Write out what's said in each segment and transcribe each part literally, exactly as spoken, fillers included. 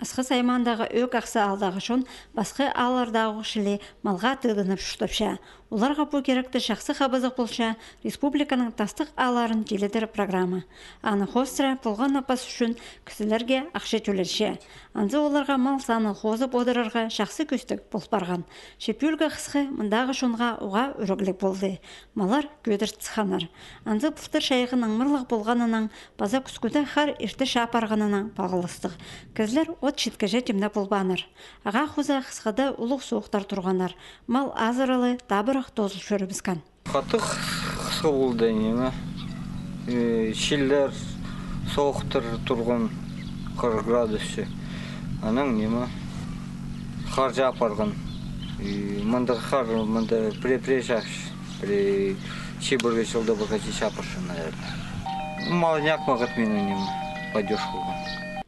Асхыс аймаандағы Ӧӧк Ахсы аалдағы чон пасха ааллардағы чіли малға тыыдынып чуртапча. Оларға пу киректі чахсы хабазығ полча республиканың тастығ аалларын тилідер программа. Аны хоостыра полған апас ӱчӱн кізілерге ахча тӧлирче. Анзы оларға мал саны хозып одырарға чахсы кӧстіг пол парған. Че пӱӱлгі хысха мындағы чонға уғаа ӱрегліг полды. Маллар кӧдір сыхханнар. Анзы пылтыр чайғы наңмырлығ полғанынаң паза кӱскӱде хар ирте чаап парғанынаң пағластығ. Кізілер от читкеже тимнеп полбааннар. Ағаа хоза хысхада улуғ соохтар турғаннар. Мал азыралы табырах тоозыл чӧрібіскен. Хатығ хысха полды, ниме, э, чиллер, соохтар турған, хар градусча. Анаң, ниме, хар чаап парған. И мында хар, мында піре, піре чаапча, піре чибіргі чылда пір хати чаап парча, наверное. Мал няк мағат минің, ниме, падёж полған.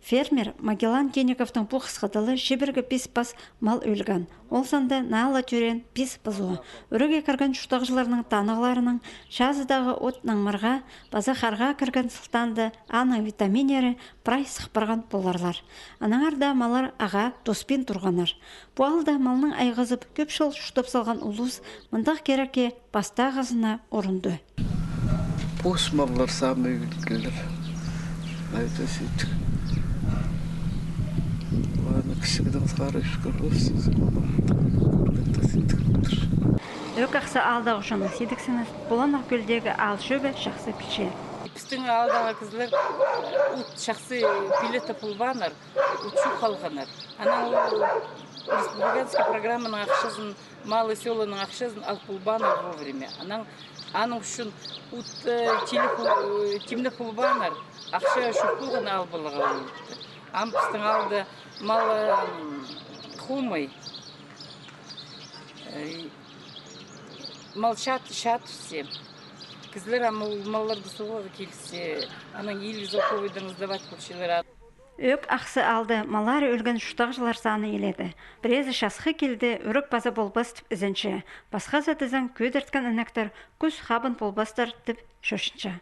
Фермер Магеллан Тениковтың пу хысхада ла чибіргі пис пас мал ӧлген. Ол санда наа ла тӧреен пис пызу. Ӱрее кірген чуртағҷыларның танығларынаң чазыдағы от наңмырға паза харға кірген сылтаанда аның витаминнері прай сых парған поларлар. Аннаңар даа маллар ағаа тоспин турғаннар. Пу аалда малнаң айғазып, кӧп чыл чуртап салған улус мындағ кирекке пастағызына урунды. Пос маллар самый ӱлӱкӱлер. Айда сидік. Аны кічігдең сығара ӱскір болсын. Көргенде сидік болдыр. Ӧӧк Ахсы аалдағы чонның сидіксінін Пуланах кӧлдегі аал чӧбі чахсы пілче. Пістің аалдағы кізілер от чахсы пилетіп полбааннар, от чох халғаннар. Анаң ол республиканский программаның ахчазын, «Малое село»ның ахчазын ал полбааннар вовремя. Анаң, аның ӱчӱн от, э, тилеп, э, тимнеп полбааннар, ахча чох полған аал поларға полыпты. Ам пістің аалда мал, э, м, хомай. Э, мал чат-, чатырча. Кізілер ам ол малларды суғарға килісче, анаң или за ховайдаң сдавать полчалар. Ӧӧк Ахсы аалда маллары ӧлген чуртағҷылар саны иледе. Пірезі часха килді, ӱрек паза полбас тіп ізенче. Пасхазы тізең кӧдірткен інектер кӱс хабын полбастар тіп чӧрче.